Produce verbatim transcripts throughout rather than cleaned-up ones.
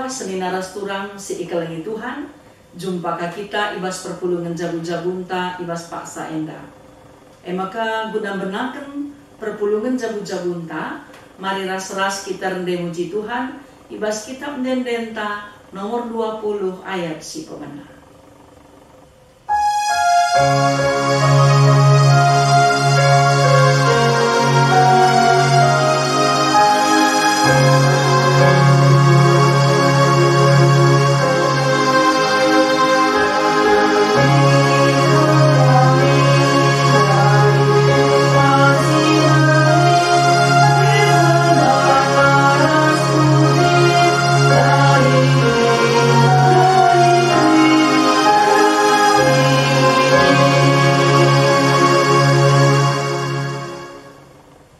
Senina ras turang si ikelengi Tuhan, jumpa ka kita i bas perpulungen jabu-jabunta i bas paksa enda. E maka guna mbenaken perpulungen jabu-jabunta, mari ras-ras kita rende muji Tuhan i bas kitab ende-endenta nomor dua puluh ayat si pemena.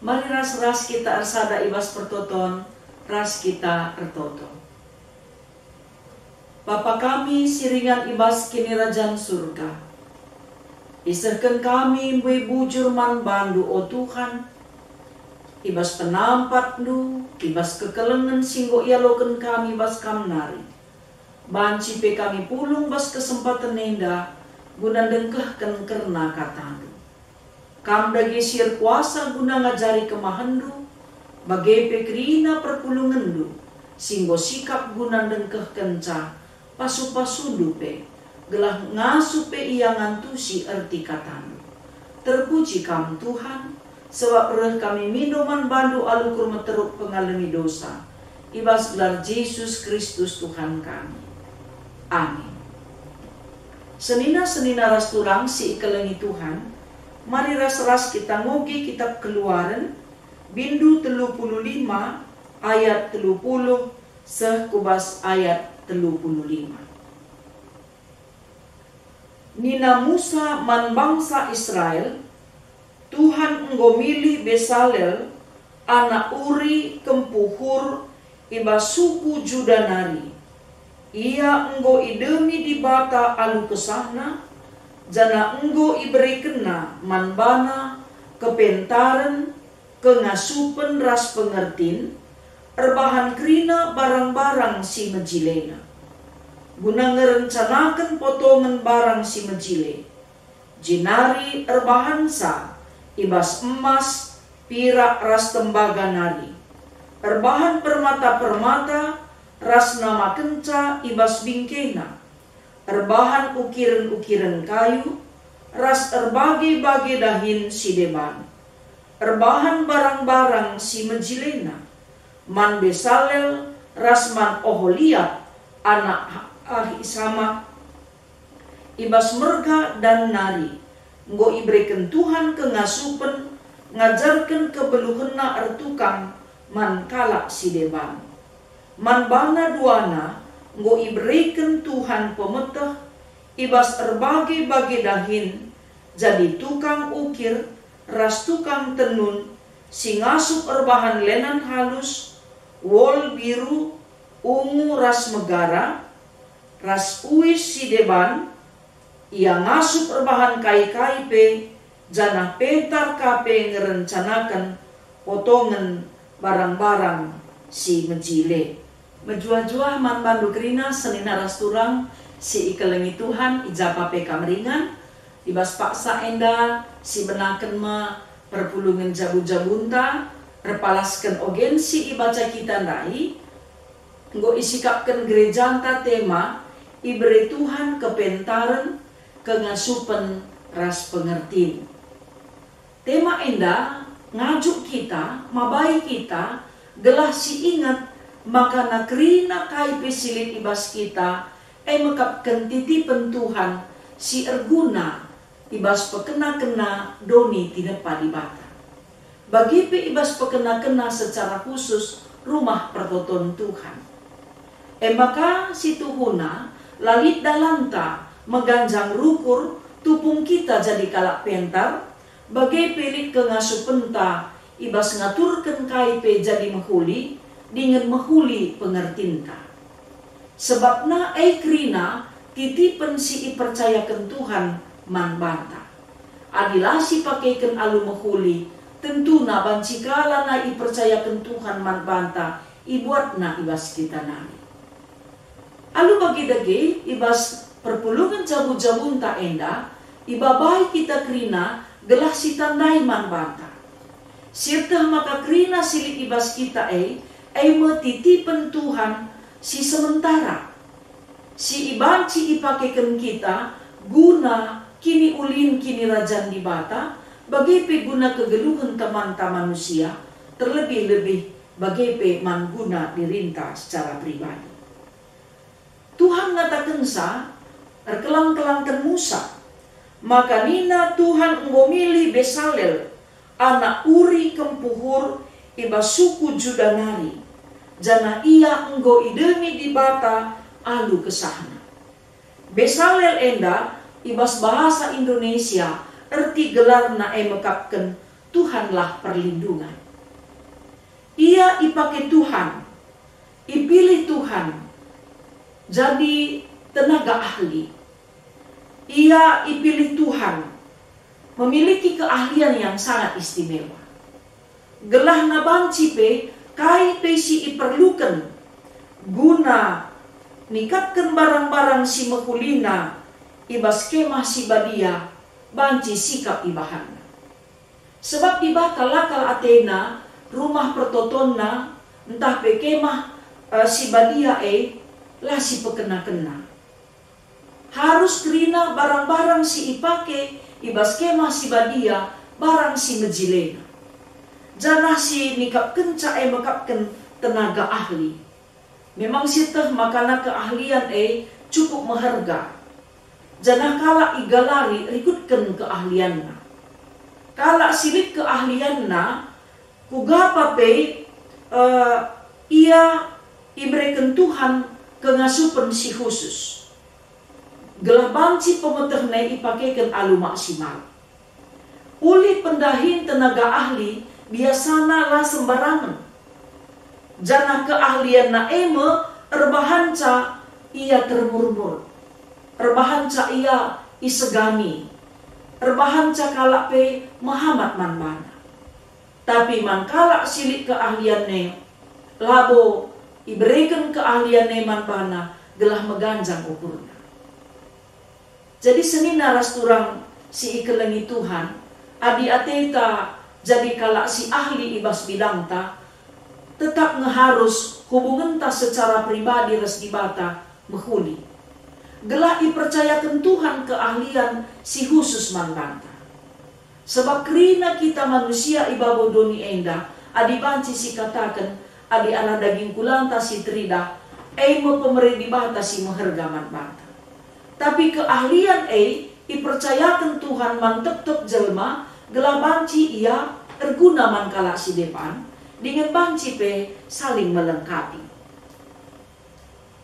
Mari ras-ras kita ersada i bas pertoton, ras kita ertoto. Bapa kami si ringan i bas Kinirajan Surga, isehken kami mbue bujur man baNdu, o Tuhan, i bas penampatNdu, i bas kekelengen si enggo ialoken kami bas Kam nari. Banci pe kami pulung bas kesempaten enda guna ndengkehken kerna kataNdu. Kam dage si erkuasa guna ngajari kemahenNdu, bage pe kerina perpulungenNdu, si enggo sikap guna ndengkehkenca pasu-pasuNdu pe, gelah ngasup pe ia ngantusi erti kataNdu. Terpuji Kam, Tuhan, sabap reh kami mindo man baNdu alu ukur meteruk pengalemi dosa, i bas gelar Jesus Kristus Tuhan kami. Amin. Senina-senina ras turang si ikelengi Tuhan, mari ras-ras kita ngoge Kitab Keluaren, bindu telu puluh lima ayat telu puluh seh ku bas ayat telu puluh lima. Nina Musa man bangsa Israel, "Tuhan enggo milih Besalel, anak Uri, kempu Hur, i bas suku Juda nari. Ia enggo idemi Dibata alu kesahNa, janah enggo iberekenNa man bana kepentaren, kengasupen ras pengertin, erbahan kerina barang-barang si mejilena, guna ngerencanaken potongen barang si mejile, jenari erbahanca i bas emas, pirak ras tembaga nari, erbahan permata-permata ras namakenca i bas bingkena, erbahan ukiren-ukiren kayu, ras erbage-bage dahin si deban, erbahan barang-barang si mejilena, man Besalel ras man Oholiab anak Ahisamak, i bas merga Dan nari, enggo ibereken Tuhan kengasupen ngajarken kebeluhenNa ertukang man kalak si deban. Man bana duana enggo ibereken Tuhan pemeteh i bas erbage-bage dahin, jadi tukang ukir ras tukang tenun si ngasup erbahan lenan halus, wol biru, ungu ras megara, ras uis si deban, ia ngasup erbahan kai-kai pe, janah pentar ka pe ngerencanaken potongen barang-barang si mejile. Mejuah-juah man bandu kerina senina ras turang si ikelengi Tuhan i ja pa pe kam ringan. I bas paksa enda sibenaken me perpulungen jabu-jabunta, erpalasken ogen si ibaca kita ndai, enggo isikapken gerejanta tema, ibere Tuhan kepentaren, kengasupen, ras pengertin. Tema enda ngajuk kita, mabai kita, gelah si inget maka kerina kai pe si lit i bas kita, e mekapken titipen Tuhan si erguna i bas pekena-kena doni tinepa Dibata. Bage pe i bas pekena-kena secara khusus Rumah Pertoton Tuhan. E maka, si tuhuna, la lit dalanta meganjang rukur tupung kita jadi kalak pentar, bage pe lit kengasupenta i bas ngaturken kai pe jadi mehuli dingen mehuli pengertinta. Sebabna e kerina titipen si ipercayaken Tuhan man banta. Adi la sipakeken alu mehuli, tentuna banci ka lanai ipercayaken Tuhan man banta ibuatna i bas kita nari. Alu bage dage, i bas perpulungen jabu-jabunta enda, ibabai kita kerina gelah sitandai man banta. Sieteh maka kerina si lit i bas kita e, e me titipen Tuhan si sementara, si ibanci ipakeken kita guna kiniulin Kinirajan Dibata, bage pe guna kegeluhen temanta manusia, terlebih-lebih bage pe man guna dirinta secara pribadi. Tuhan ngatakenca erkelang-kelangken Musa, maka nina Tuhan enggo milih Besalel, anak Uri kempu Hur, i bas suku Juda nari, janah ia enggo idemi Dibata alu kesahna. Besalel enda i bas bahasa Indonesia erti gelarna e mekapken Tuhanlah Perlindungan. Ia ipake Tuhan, ipilih Tuhan jadi tenaga ahli. Ia ipilih Tuhan memiliki keahlian yang sangat istimewa. Gelahna banci pe kai pe si iperluken guna nikapken barang-barang si mehulina i bas Kemah si Badia banci sikap ibahanna. Sebab Dibata la kal atena rumah pertotonna ntah pe Kemah, eh, si Badia e la sipekena-kena. Arus kerina barang-barang si ipake i bas Kemah si Badia barang si mejilena. Janah si nikapkenca e mekapken tenaga ahli. Memang sieteh maka keahlian e cukup meherga, janah kalak igalari rikutken keahlianna. Kalak si lit keahlianna, kuga pe, eh, ia ibereken Tuhan kengasupen si khusus, gelah banci pemetehna ipakeken alu maksimal. Ulih pendahin tenaga ahli biasana la sembarangen, janah keahlianna e me erbahanca ia termurmur, erbahanca ia isegani, erbahanca kalak pe mehamat man bana. Tapi man kalak si lit keahlianna, labo ibereken keahlianna man bana gelah meganjang ukurna. Jadi senina ras turang si ikelengi Tuhan, adi ateta jadi kalak si ahli i bas bidangta, tetap nge arus hubungenta secara pribadi ras Dibata mehuli, gelah ipercayaken Tuhan keahlian si khusus man banta. Sebab kerina kita manusia i babo doni enda, adi banci sikataken, adi arah daging kulanta si teridah, e me pemere Dibata si meherga man banta. Tapi keahlian e ipercayaken Tuhan man tep-tep jelma, gelah banci ia erguna man kalak si deban, dingen banci pe saling melengkapi.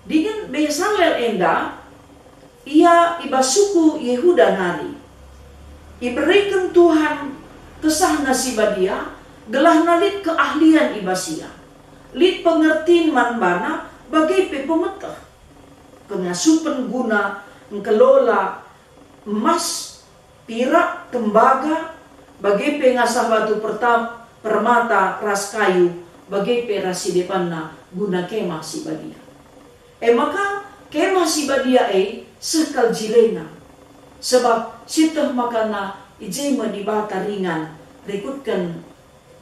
Dingen Besalel enda, ia i bas suku Yehuda nari. Ibereken Tuhan kesahna si badia, gelahna lit keahlian i bas ia. Lit pengertin man bana bage pe pemeteh. Kengasupen guna engkelola emas, pirak, tembaga, bage pe ngasah batu perta-, permata ras kayu, bage pe ras si debanna guna Kemah si Badia. E maka Kemah si Badia e seh kal jilena, sebab sieteh makana i je me Dibata ringan rikutken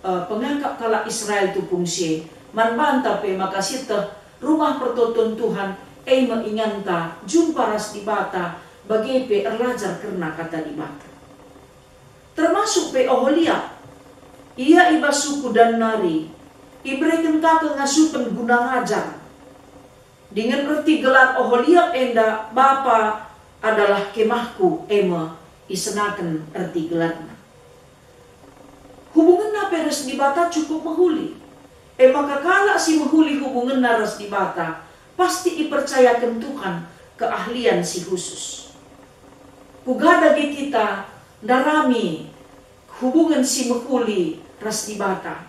eh, pengakap kalak Israel tupung si e, man banta pe maka sieteh rumah pertoton Tuhan e me inganta jumpa ras Dibata, bage pe erlajar kerna Kata Dibata. Termasuk pe Oholiab, ia i bas suku Dan nari, ibereken ka kengasupen guna ngajar. Dingen erti gelar Oholiab enda, "Bapa adalah kemahku," e me isenaken erti gelarna. Hubungenna pe ras Dibata cukup mehuli. E maka kalak si mehuli hubungenna ras Dibata pasti ipercayaken Tuhan keahlian si khusus. Kuga dage kita ndarami hubungen si mehuli ras Dibata?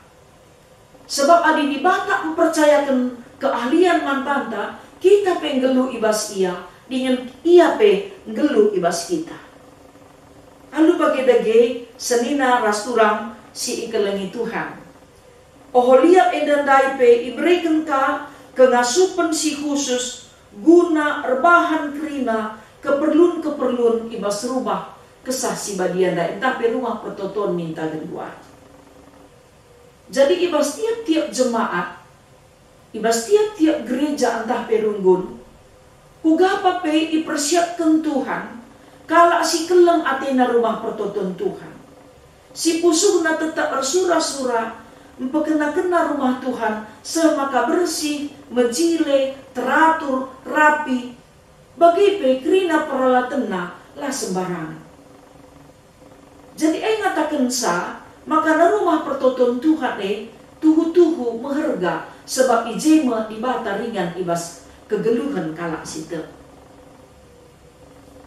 Sebab adi Dibata mpercayaken keahlian man banta, kita pe nggeluh i bas Ia, dingen Ia pe nggeluh i bas kita. Alu bage dage, senina ras turang si ikelengi Tuhan, Oholiab enda ndai pe ibereken ka kengasupen si khusus guna erbahan kerina keperlun-keperlun i bas Rumah Kesah Si Badia ndai, ntah pe Rumah Pertoton ninta genduari. Jadi, i bas tiap-tiap jemaat, i bas tiap-tiap gereja ntah pe runggun, kuga pe ipersiapken Tuhan kalak si keleng atena Rumah Pertoton Tuhan, si pusuhna tetap ersura-sura, mpekena-kena Rumah Tuhan seh maka bersih, mejile, teratur, rapi, bage pe kerina peralatenna la sembarangen. Jadi e ngatakenca maka Rumah Pertoton Tuhan e tuhu-tuhu meherga, sebab i je me Dibata ringan i bas kegeluhen kalak si tek.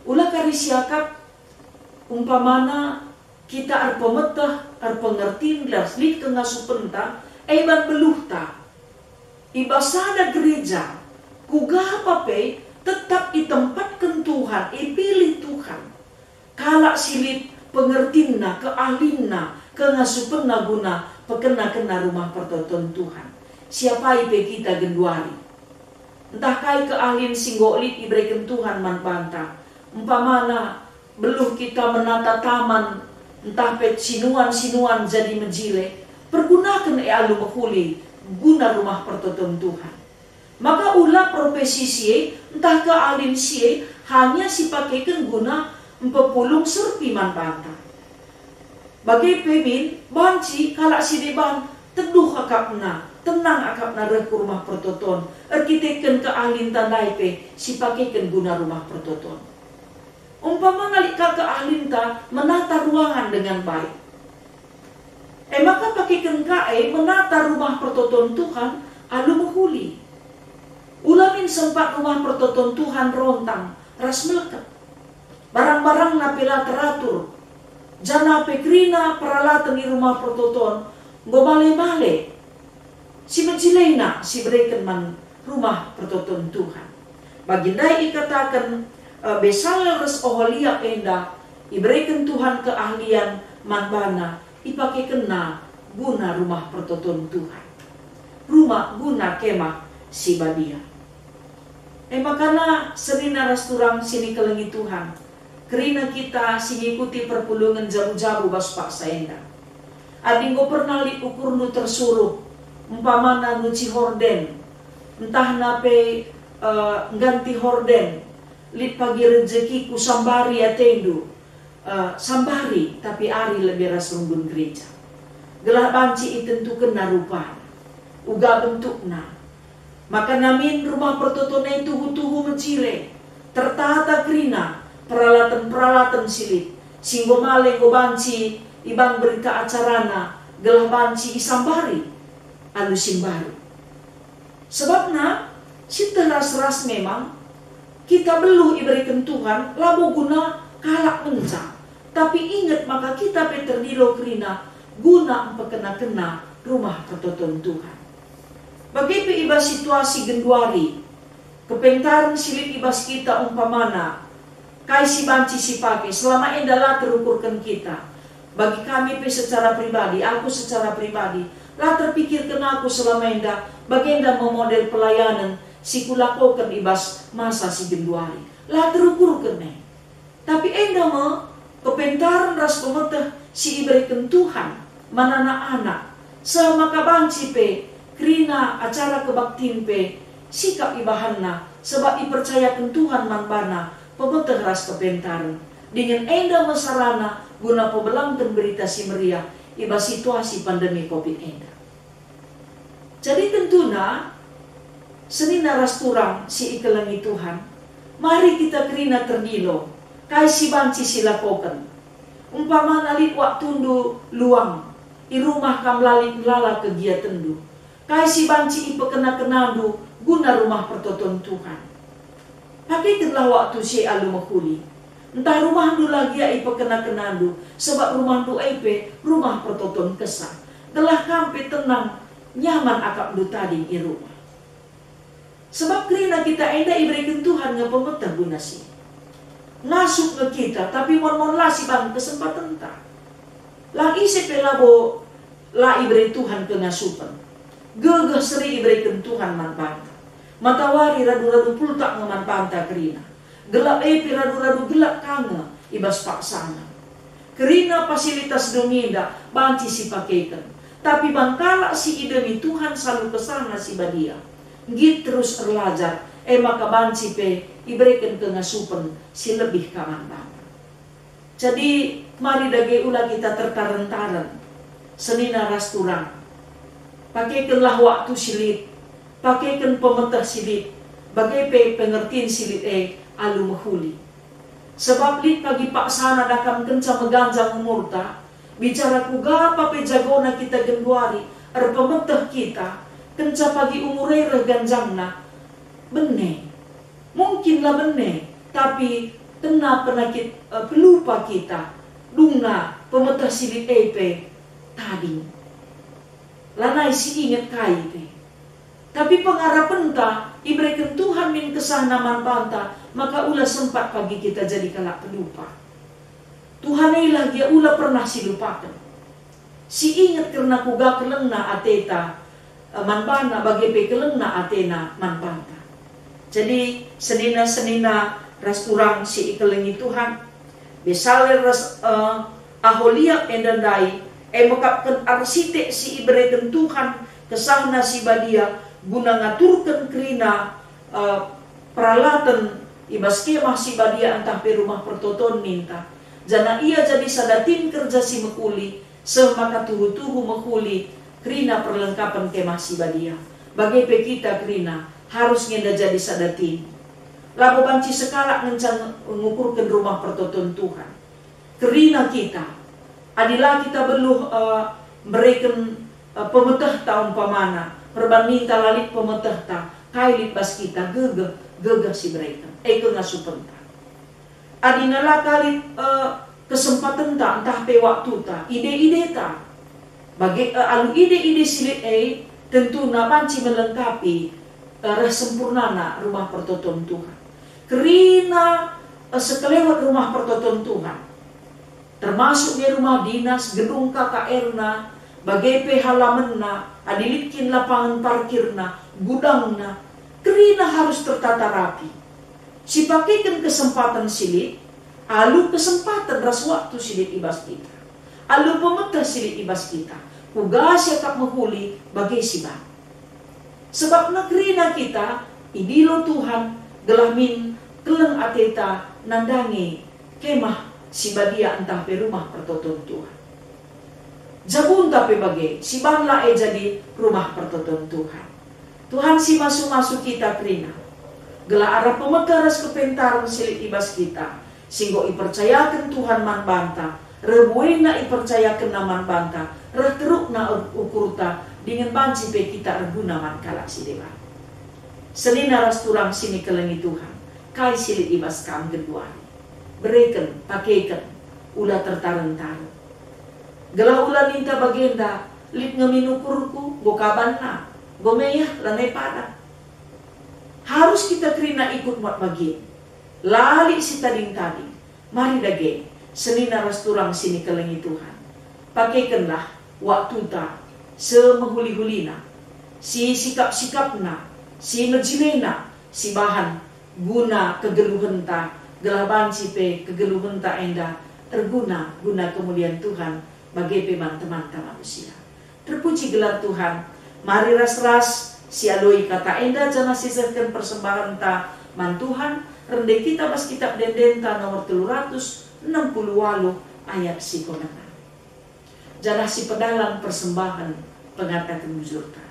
Ula kari siakap, umpamana, kita erpemeteh, erpengertin, ras lit kengasupenta, e ban beluhta. I bas sada gereja, kuga pe tetap itempatken Tuhan, ipilih Tuhan kalak si lit pengertinna, keahlinna, kengasupenna guna pekena-kena Rumah Pertoton Tuhan. Siapai pe kita genduari, ntah kai keahlin si enggo lit ibereken Tuhan man banta, umpamana, beluh kita menata taman, ntah pe sinuan-sinuan jadi mejile, pergunaken e alu mehuli guna Rumah Pertoton Tuhan. Maka ula profesi si e ntah keahlin si e hanya sipakeken guna mpepulung serpi man banta. Bage pe min, banci kalak si deban teduh akapna, tenang akapna reh ku Rumah Pertoton, erkiteken keahlinta ndai pe sipakeken guna Rumah Pertoton. Umpamana lit ka keahlinta menata ruangan dengan baik, e maka pakeken ka e menata Rumah Pertoton Tuhan alu mehuli. Ula min sempat Rumah Pertoton Tuhan rontang ras melket. Barang-barangna pe la teratur, janah pe kerina peralaten i Rumah Pertoton enggo bale-bale. Si mejilena si ibereken man Rumah Pertoton Tuhan. Bagi ndai ikataken, e, Besalel ras Oholiab enda ibereken Tuhan keahlian man bana, ipakekenna guna Rumah Pertoton Tuhan, rumah guna Kemah si Badia. E makana senina ras turang si ikelengi Tuhan, kerina kita si ngikuti perpulungen jabu-jabu bas paksa enda. Adi enggo pernah lit ukurndu tersuruh, umpamana nuci horden, ntahna pe, e, ngganti horden, lit pagi rejekiku, sambari atendu, e, sambari, tapi ari lebe ras runggun gereja, gelah banci itentukenna rupana, uga bentukna. Maka namin Rumah Pertoton e tuhu-tuhu mejile, tertata kerina peralaten-peralaten si lit, si enggo male enggo banci iban berita acarana, gelah banci isambari alu si mbaru. Sebabna, sieteh ras-ras memang, kita beluh ibereken Tuhan labo guna kalak ngenca, tapi inget maka kita pe terdilo kerina guna mpekena-kena Rumah Pertoton Tuhan. Bage pe i bas situasi genduari, kepentaren si lit i bas kita umpamana, kai si banci sipake, selama enda la terukurken kita. Bagi kami pe secara pribadi, aku secara pribadi, la terpikirken aku selama enda bagenda me model pelayanen si kulakoken i bas masa si genduari. La terukurken e. Tapi enda me kepentaren ras pemeteh si ibereken Tuhan man anak-anak, seh maka banci pe kerina acara kebaktin pe sikap ibahanna, sebab ipercayaken Tuhan man bana pemeteh ras kepentaren. Dingen enda me sarana guna pebelangken Berita Si Meriah i bas situasi pandemi covid enda. Jadi tentuna, senina ras turang si ikelengi Tuhan, mari kita kerina terdilo kai si banci silakoken. Umpamana lit waktundu luang, i rumah kam la lit melala kegiatenndu, kai si banci ipekena-kenandu guna Rumah Pertoton Tuhan? Pakekenlah waktu si e alu mehuli. Ntah rumahndu la gia ipekena-kenandu, sebab rumahndu e pe Rumah Pertoton Kesah, gelah kam pe tenang, nyaman akapndu tading i rumah. Sebab kerina kita enda ibereken Tuhan nge pemeteh guna si e. Ngasup nge kita, tapi mon-mon la siban kesempatenta. Lang ise pe labo la ibere Tuhan kengasupen. Gegeh seri ibereken Tuhan man banta. Matawari radu-radu pultak nge man banta kerina. Gelap e pe radu-radu gelap ka nge i bas paksana. Kerina fasilitas doni enda banci sipakeken, tapi man kalak si idengi Tuhan alu kesahNa si badia, nggit terus erlajar, e maka banci pe ibereken kengasupen si lebih ka man banta. Jadi, mari dage ula kita tertaren-taren, senina ras turang. Pakekenlah waktu si lit, pakeken pemeteh si lit, bage pe pengertin si lit e alu mehuli. Sebab lit pagi paksana dakam kenca meganjang umurta, bicara kuga pe jagona kita genduari, erpemeteh kita, kenca pagi umur e reh ganjangna, bene. Mungkin la bene, tapi kena penakit, eh, pelupa kita, dungna pemeteh si lit e pe tading. Lanai si inget kai pe. Tapi pengarapenta ibereken Tuhan min kesahNa man banta, maka ula sempat pagi kita jadi kalak pelupa. Tuhan e lah gia ula pernah silupaken. Si inget kerna kuga kelengna ateta, eh, man bana, bage pe kelengna atena man banta. Jadi, senina-senina ras turang si ikelengi Tuhan, Besalel ras, eh, Aholiab enda ndai, e mekapken arsitek si ibereken Tuhan kesahNa si badia guna ngaturken kerina, eh, peralaten i bas kemah si badia ntah pe rumah pertoton ninta. Janah ia jadi sada tim kerja si mehuli, seh maka tuhu-tuhu mehuli kerina perlengkapen kemah si badia. Bage pe kita kerina harus nge enda jadi sada tim. Labo banci sekalak ngenca nge-, ngukurken rumah pertoton Tuhan. Kerina kita, adi la kita beluh, eh, mereken, eh, pemetehta umpamana, perban ninta la lit pemetehta, kai lit bas kita gegeh, gegeh si bereken, e kengasupenta. Adina la ka lit, eh, kesempatenta ntah pe waktuta, ide-ideta, bage, eh, alu ide-ide si lit e, tentuna banci melengkapi, eh, reh sempurnana rumah pertoton Tuhan. Kerina, eh, sekelewet rumah pertoton Tuhan, termasuk nge rumah dinas, gedung K K R-na, bage pe halamenna, adi lit kin lapangen parkirna, gudangna, kerina harus tertata rapi. Sipakeken kesempaten si lit, alu kesempaten ras waktu si lit i bas kita, alu pemeteh si lit i bas kita, kuga siakap mehuli bage si banci. Sebabna kerina kita idilo Tuhan gelah min keleng ateta nandangi kemah si badia ntah pe rumah pertoton Tuhan. Jabunta pe bage, si banla e jadi rumah pertoton Tuhan. Tuhan si masu-masu kita kerina, gelah arah pemeteh ras kepentaren si lit i bas kita, si enggo ipercayaken Tuhan man banta, reh buena ipercayakenNa man banta, reh terukna ukurta, dingen banci pe kita erguna man kalak si deban. Senina ras turang si nikelengi Tuhan, kai si lit i bas kam genduari? Bereken, pakeken, ula tertaren-taren. Gelah ula ninta bagenda, lit nge min ukurku, enggo ka banna, enggo meyah, lanai padan. Harus kita kerina ikut muat bagin. La lit si tading-tading. Mari dage, senina ras turang si nikelengi Tuhan. Pakekenlah waktuta semehuli-hulina, si sikap-sikapna, si mejilena, si bahan guna kegeluhenta, gelah banci pe kegeluhenta enda erguna guna kemulian Tuhan, bage pe man temanta manusia. Terpuji gelar Tuhan. Mari ras-ras sialoi kata enda janah sisehken persembahenta man Tuhan, rende kita bas Kitab Ende-endenta nomor telu ratus enem puluh waluh ayat si pemena. Janah sipedalan persembahen pengataken bujurta.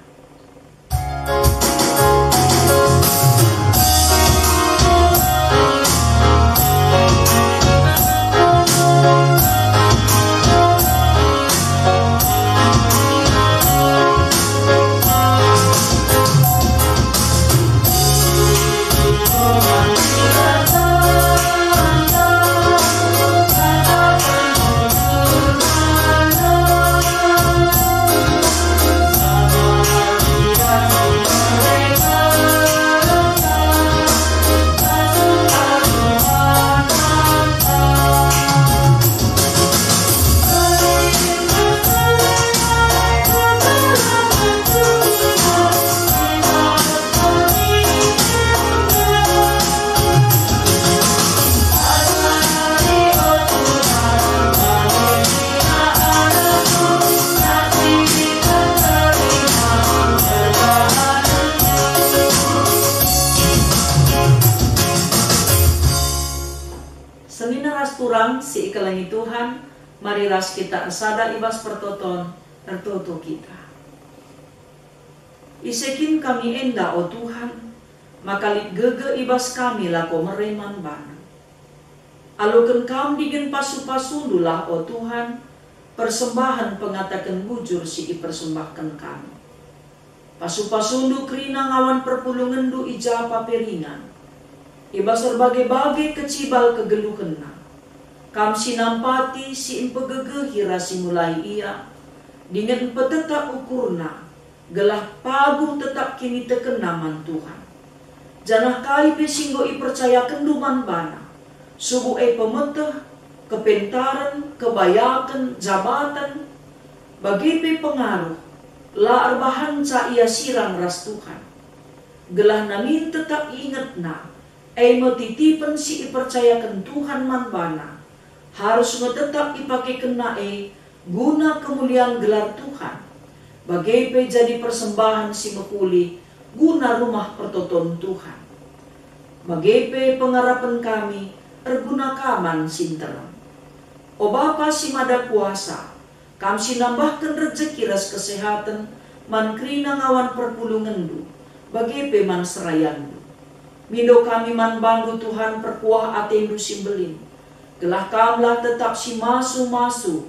si ikelengi Tuhan, mari ras kita ersada i bas pertoton, ertoto kita. Ise kin kami enda, o Tuhan, maka lit gege i bas kami lako mere man baNdu. Aloken Kam dingen pasu-pasuNdulah, o Tuhan, persembahen pengataken bujur si ipersembahken kami. Pasu-pasuNdu kerina ngawan perpulungenNdu i ja pe ringan, i bas erbage-bage kecibal kegeluhenna. Kam si nampati, si mpegegehi ras si mulahi ia, dingen mpetetap ukurna, gelah pagum tetap kinitekenna man Tuhan. Janah kai pe si enggo ipercayakenNdu man bana, subuk e pemeteh, kepentaren, kebayaken, jabaten, bage pe pengaruh, la erbahanca ia sirang ras Tuhan. Gelah namin tetap iingetna, e me titipen si ipercayaken Tuhan man bana, arus nge tetap ipakekenna e guna kemulian gelar Tuhan, bage pe jadi persembahen si mehuli guna rumah pertoton Tuhan. Bage pe pengarapen kami erguna Kam man si nterem. O Bapa si Mada Kuasa, Kam si nambahken rejeki ras kesehaten man kerina ngawan perpulungenNdu, bage pe man serayanNdu. Mindo kami man baNdu, Tuhan, perkuah ateNdu si mbelin, gelah Kamlah tetap si masu-masu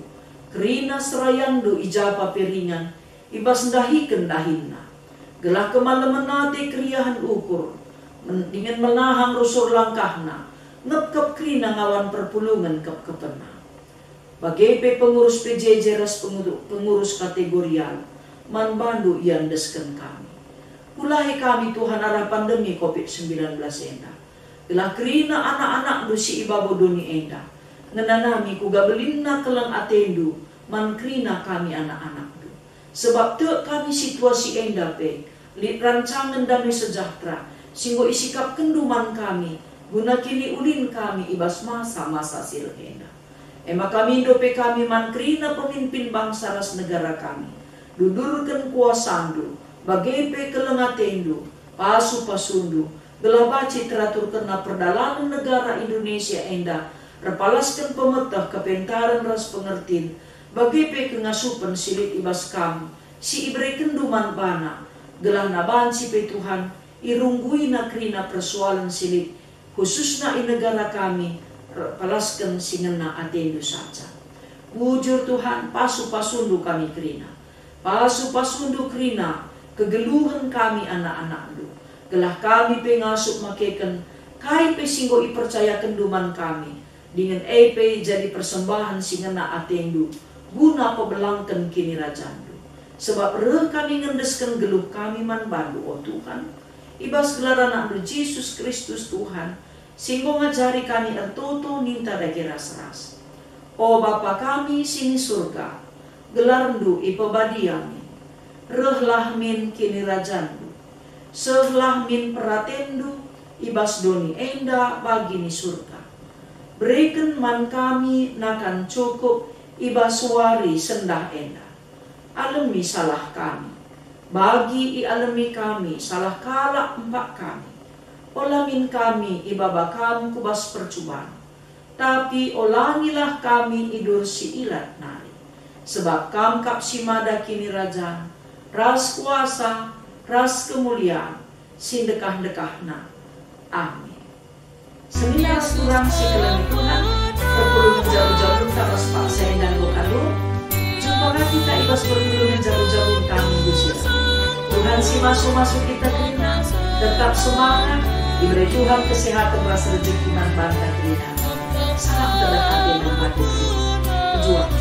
kerina serayanNdu i ja pe ringan i bas ndahiken dahinna, gelah kemalemen ate, keriahen ukur, men-, dingen menahang rusur langkahna, ngepkep kerina ngawan perpulungen kepkepenna. Bage pe pengurus P J J ras penguru-, pengurus kategorial, man baNdu ia endesken kami. Pulahi kami, Tuhan, arah pandemi covid sembilan belas enda, gelah kerina anak-anakNdu si i babo doni enda. Ngenanami kuga belinna keleng ateNdu man kerina kami anak-anakNdu. Sebab tek kami situasi enda pe lit rancangen damai sejahtera si enggo isikapkenNdu man kami guna kiniulin kami i bas masa-masa si reh enda. E maka mindo pe kami man kerina pemimpin bangsa ras negara kami. Dudurken kuasaNdu, bage pe keleng ateNdu, pasu-pasuNdu, gelah banci teraturkenna perdalanen negara Indonesia enda, erpalasken pemeteh, kepentaren ras pengertin, bage pe kengasupen si lit i bas Kam, si iberekenNdu man bana, gelahna banci pe, Tuhan, irungguina kerina persoalen si lit, khususna i negara kami, erpalasken si ngena ateNdu saja. Bujur, Tuhan, pasu-pasuNdu kami kerina. Pasu-pasuNdu kerina kegeluhen kami anak-anakNdu, gelah kami pe ngasup makeken kai pe si enggo ipercayakenNdu man kami, dingen e pe jadi persembahen si ngena ateNdu guna pebelangken KinirajanNdu. Sebab reh kami ngendesken geluh kami man baNdu, o Tuhan, i bas gelar AnakNdu Jesus Kristus, Tuhan, si enggo ngajari kami ertoto ninta dage ras-ras. O Bapa kami si ni Surga, gelarNdu ipebadia min. Rehlah min KinirajanNdu. Sehlah min peratenNdu i bas doni enda bagi ni Surga. Bereken man kami nakan cukup i bas wari sendah enda. Alemi salah kami, bagi ialemi kami salah kalak empak kami. Ola min kami ibaba Kam ku bas percuban, tapi olangilah kami i bas si ilat nari. Sebab Kam kap si mada kinirajan, ras kuasa, ras kemulian, si ndekah-ndekahna. Amin. Senina ras turang si kelengi Tuhan, perpulungen jabu-jabunta ras paksa enda enggo kadur. Jumpa ka kita i bas perpulungen jabu-jabunta minggu si depan. Tuhan si masu-masu kita kerina, tetap semangat, ibere Tuhan kesehatan ras rejeki man banta kerina. Salam terdekat dengan batu kerina. Pejuang.